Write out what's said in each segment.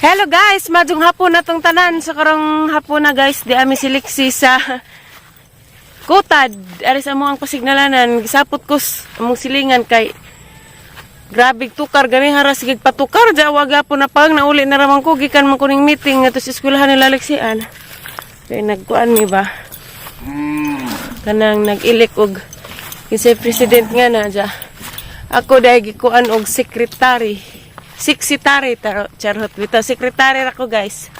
Hello guys, maayong hapon na tong tanan sa karong hapon na, guys. Di ami siliksi sa Kutad. Ari sa among ang pasignalanan, gisapot ko among silingan kay grabe tukar gani hara sige patukar ja wa gyapon na pag nauli na raman ko gikan man kuning meeting ngadto sa eskwelahan nila Lexian. Kay nagkuan mi ba? Kanang nag-elect og kinsay president nga na ja. Ako dahil gikuan og secretary. Secretary taro charot bitaw, secretary ra ko, guys.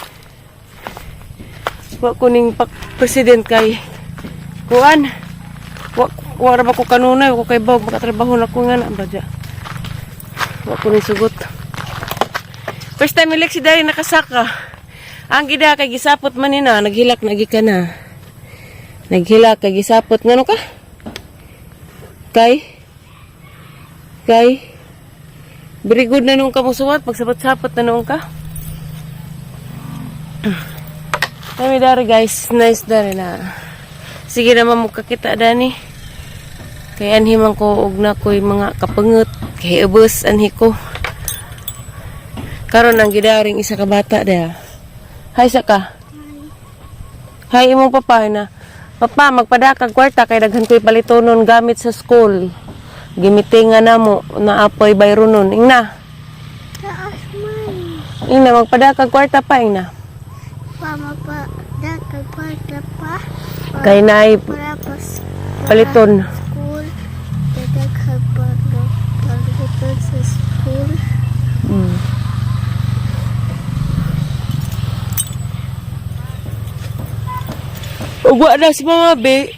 Wa ko ning pak president kay kuan. Wa ra ba ko kanunay, wa ko kay bawg makatrabaho na ko nga na ba ja. Wa ko ning sugot. First time elect si dahil nakasaka. Ang gida kay gisapot man ni na, naghilak na ka na. Naghilak kay gisapot ngano ka? Kay very good na nung ka musuwat, pagsapot-sapot na noon ka. Kami dari, guys, nice dari na. Sige naman mo kakita dani. Kay anhi man ko og na ko'y mga kapangot, kay ubos anhi ko. Karon ang gidaring isa ka bata da. Hi sa ka. Hi imong papa na. Papa, magpadakag kwarta kay daghan ko'y palitonon gamit sa school. Gimitingan na mo na apoy bayronon. Ingna. Taas man. Ingna, magpadakag kwarta pa, ingna. Pa mapadakag kwarta pa. Kay naay Para pas paliton. School. Dadaghan para paliton sa school. Ugwa na si Mama Be.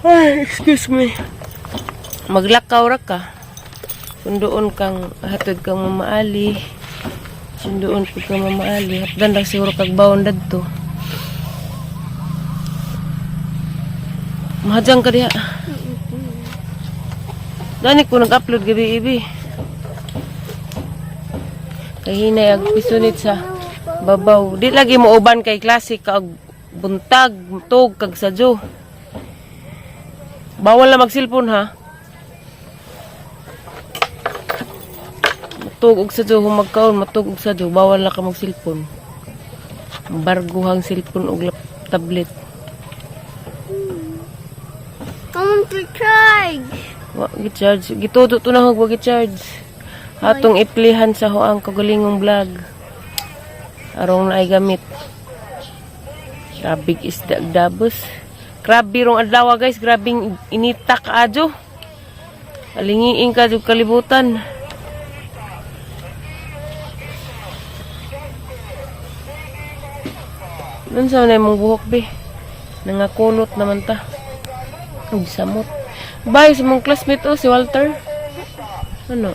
Ay, excuse me. Maglakaw ra ka. Sunduon kang hatod kang Mama Ali. Sunduon pud kang Mama Ali. Hapdan ra siguro kag bawon dadto. Mahajang ka diha. Dani ko nag-upload gabi ibi. Kay hinay ag pisunit sa babaw. Di lagi mo uban kay klase ka og buntag, tug kag sadyo. Bawal na mag-cellphone ha. Matug og sadyo humagkaon, matug og sadyo, bawal na ka mag-cellphone. Barguhang cellphone og tablet. I want to charge. Wa gi-charge. Gitudo to na wa gi-charge. Atong iplihan sa hoang kagalingong vlog. Arong na ay gamit. Grabe isda dabos. Grabe rong adlaw, guys, grabing inita kaadyo. Alingiing ka jud kalibutan. Nun sa na imong buhok be? Nangakulot naman ta. Ug samot. Bye sa mong classmate oh, si Walter. Ano?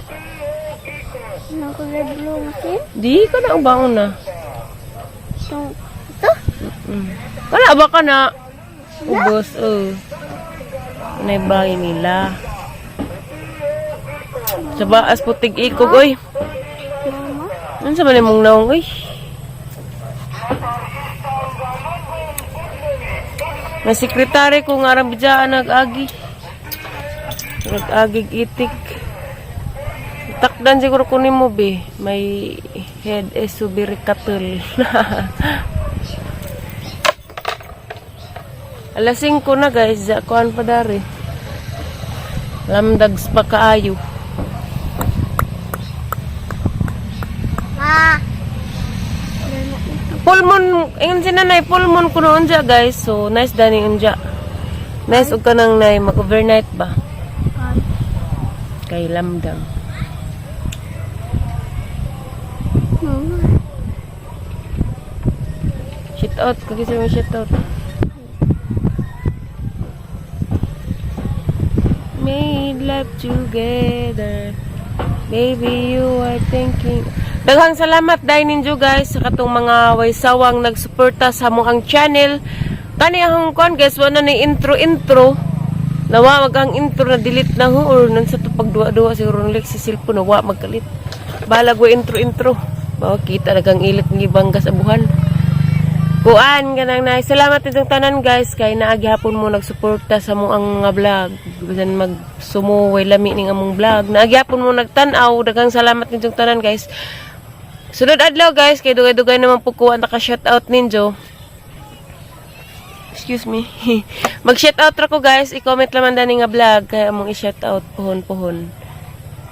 Ano kulay blue kasi? Di ka na ang bangon na. Ito. Ito? Kana ba ka na? Ubos, oh. Anay bahay nila. Sa baas putig ikog, oy. Mama? Ano sa man imong naong, oy? May sekretary ko nga arang bidyaan nag-agi. Nag-agig itik. Takdan siguro ko nimo be. May head is subiri katul. Alas 5 na, guys. Kuan pa dari. Lamdags pa kaayo. Ma! Full moon, ingon si nanay, full moon kuno unja, guys. So, nice dani unja. Nice og kanang nay mag-overnight ba? Kay lamdang. Mama. Shout out, kagisa mo shout out. Made love together. Baby, you are thinking. Daghang salamat dahil ninyo, guys, sa katong mga waysawang nagsuporta sa among channel. Kani akong kuan, guys, wala na intro intro. Nawa mag ang intro na delete na ho or nan sa to pagduwa-duwa siguro ng si cellphone nawa magkalit. Balag wa intro intro. Bawa kita nagang ilit ng ibang gas abuhan. Kuan ganang nay. Salamat itong tanan, guys, kay naagi hapon mo nagsuporta sa mo ang mga vlog. Bisan mag sumo way lami ning among vlog. Naagi hapon mo nagtan-aw. Daghang salamat nitong tanan, guys. Sunod adlaw, guys, kay dugay-dugay naman po ko ang naka-shoutout ninyo. Excuse me. Mag-shoutout ra ko, guys. I-comment laman dani nga vlog kaya among i-shoutout puhon-puhon.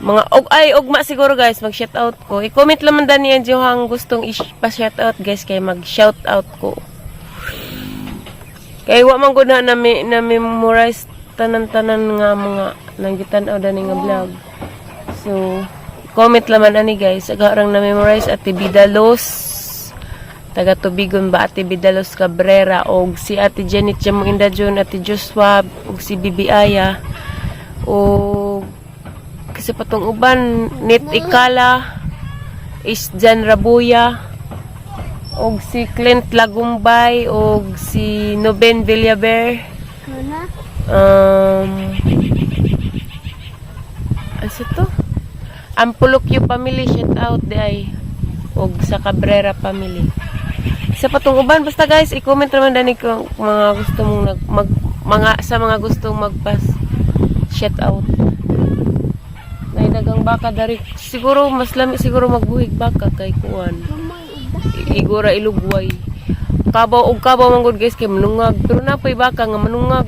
Mga og ay ugma siguro, guys, mag-shoutout ko. I-comment laman dani ang ang gustong i-pa-shoutout, guys, kay mag-shoutout ko. Kay wa man gud na memorize tanan-tanan nga mga nanggitan-aw dani nga vlog. So, comment laman ani, guys. Agarang na memorize Ate Bidalos. Taga Tubigon ba Ate Bidalos Cabrera og si Ate Janet Jamuinda Jun, Ate Joshua og si Bibi Aya og kasi patong uban Nit Ikala is Jan Rabuya og si Clint Lagumbay og si Noben Villaber. Kuna. Ano to? Ang Pulukyo family, shout out di ay. Og sa Cabrera family. Sa patong uban, basta guys, i-comment naman dani kung mga gusto mong nag, mag, mga sa mga gustong magpas shout out. Nay dagang baka dari siguro mas lami siguro magbuhig baka kay kuan. Mama, iba. Igora ilugway. Kabaw og kabaw man gud, guys, kay manungag. Pero napoy baka nga manungag.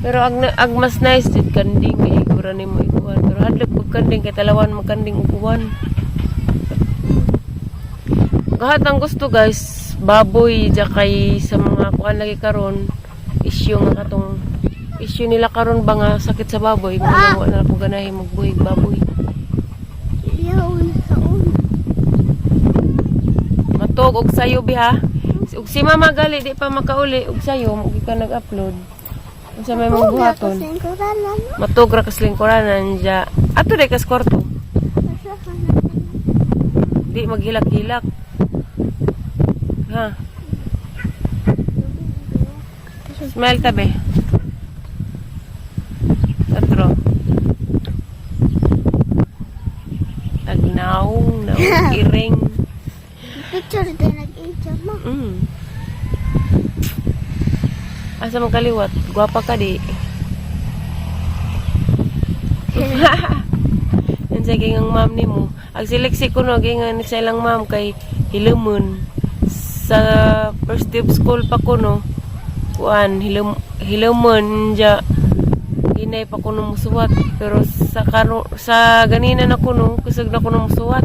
Pero ag mas nice jud kanding kay igora nimo ikuan. Pero hadlok pag kanding kay talawan magkanding og kuan. Gahat ang gusto, guys, baboy ja kay sa mga kuan lagi karon issue nga katong issue nila karon ba nga sakit sa baboy, ah! Wala na ko ganahi magbuhig baboy. Yawn sa una. Matog og sayo biha. Og si mama gali di pa makauli og sayo mo ka nag-upload. Unsa may mong buhaton? Sa kuralan. Matog ra kas lingkuranan ja. Ato day kas kwarto. Asa ka na? Di maghilak-hilak. Ha. Smile tabi. Tatro. Tagnaong, naong iring. Picture din nag-incha mo. Asa man kaliwat? Gwapa ka di. Unsay gingang ma'am nimo? Ag siliksi ko no gingan sa ilang ma'am kay hilumon. Sa first day of school pa ko no. Kuan hilumon ja hinay pa ko no musuwat pero sa karo sa ganina na ko no kusog na ko no musuwat.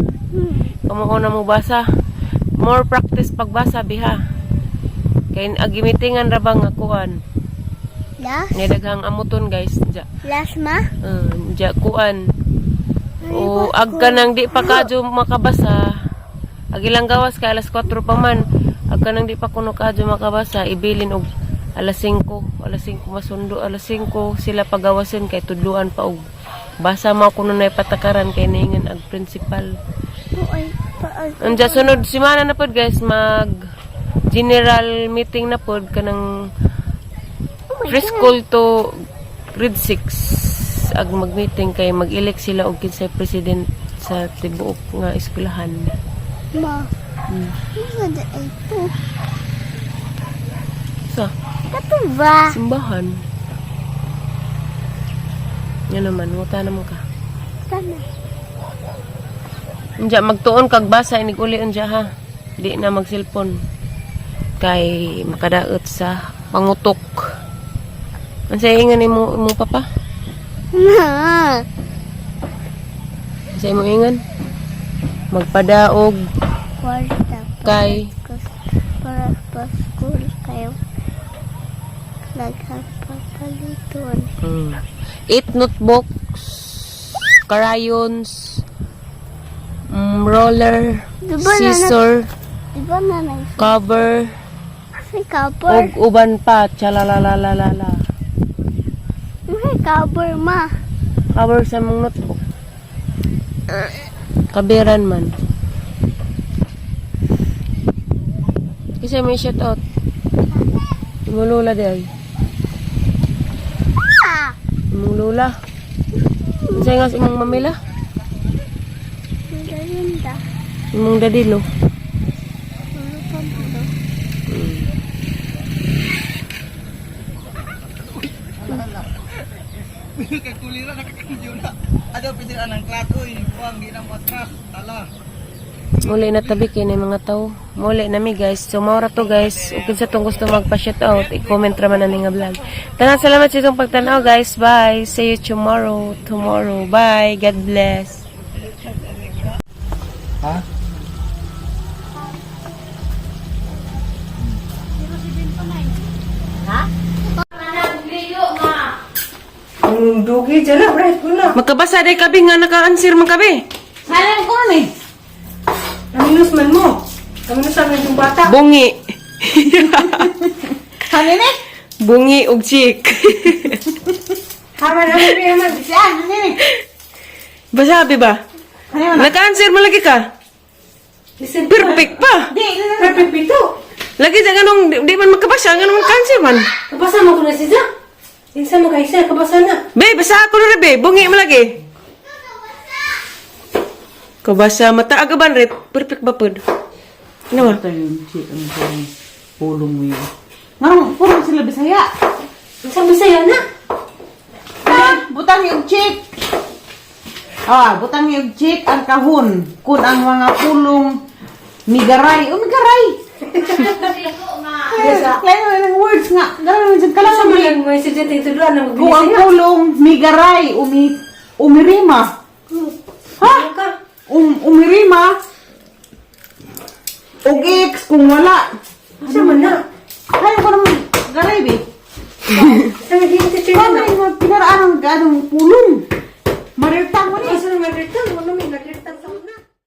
Kamo ko na mo basa. More practice pagbasa biha. Kay agimitingan ra ba nga kuan. Last? Nga daghang amuton, guys, ja. Last ma? Ja kuan. O ag kanang di pa kadyo makabasa. Ag ilang gawas kay alas 4 pa man. Ag kanang di pa kuno kadyo makabasa, ibilin og alas 5, alas 5 masundo, alas 5 sila pagawasin kay tudluan pa og basa mao kuno nay patakaran kay niingon ag principal. Ay, pa Anja sunod semana na pod, guys, mag general meeting na pod kanang Oh my preschool to grade 6 ag mag-meeting kay mag-elect sila og kinsay president sa tibuok nga eskwelahan. God. Ma. Ano sa ito? Sa Kato ba? Simbahan. Yan naman, nguta naman ka. Tama. Unja magtuon kag basa inig uli unja ha. Di na mag-cellphone. Kay makadaot sa pangutok. Unsay ingan nimo imong papa? Ma. Unsay imong ingan? Magpadaog Kwarta. kay Para pa school kayo. Nagpapaliton. Eight notebooks, crayons, roller, Diba na scissor, Diba nanay? cover, May cover. ug uban pa, tsalalalalala. May cover ma. Cover sa mong notebook. Kabiran man. Kasi may shout out. Imong lola di ay. Ah! Imong lola. Unsay nga sa imong mamila? Magalinda. Imong dadilo. Ano pa ba? Kay kulira nakakandyo na. Ano pwede ang klato eh. Kuang ginang matras. Tala. Muli na tabi kay na mga tao. Muli na mi, guys. So mao ra to, guys. Ug kinsa tong gusto magpa-shout out, i-comment ra man ani nga vlog. Tanan, salamat sa itong pagtan-aw, guys. Bye. See you tomorrow. Tomorrow. Bye. God bless. Ha? Ang dugi dyan na, bright ko na. Magkabasa day kabi nga naka-answer man kabi. Sayang ko ni. Naminus man mo. Naminus namin yung bata. Bungi. Hani ni? Bungi og chick. Haman, haman, haman. Siya, hani ni. Basa abi ba? Hani man. Naka-answer man lagi ka. Listen, Perfect pa. Di, di, di. Perfect pito. Lagi sa ganong di man magkabasa, ganong magka-answer man. Kabasa mo ko na siya. Insa mo kaisa, kabasa na. Be, basa ako na be. Bungi mo lagi. Kabasa mata agaban rep. Perfect ba pod? Ano ba? Ito yung chick ang pulong pulong mo yun. Ngarong pulong sila Bisaya. Insa Bisaya na. Ah, butang yung chick. Ah, butang yung chick ang kahon kun ang mga pulong migaray. Oh, migaray. Kaya lang words nga. Garay man jud Kalasa kalang mo lang mo siya dyan tituduan ng Kung ang pulong migaray, umirima. Ha? Umirima. Og X kung wala. Asa man na. Kaya ko naman garay be. Sa naging teacher Paano na. yung mga pinaraan ang ganong pulong?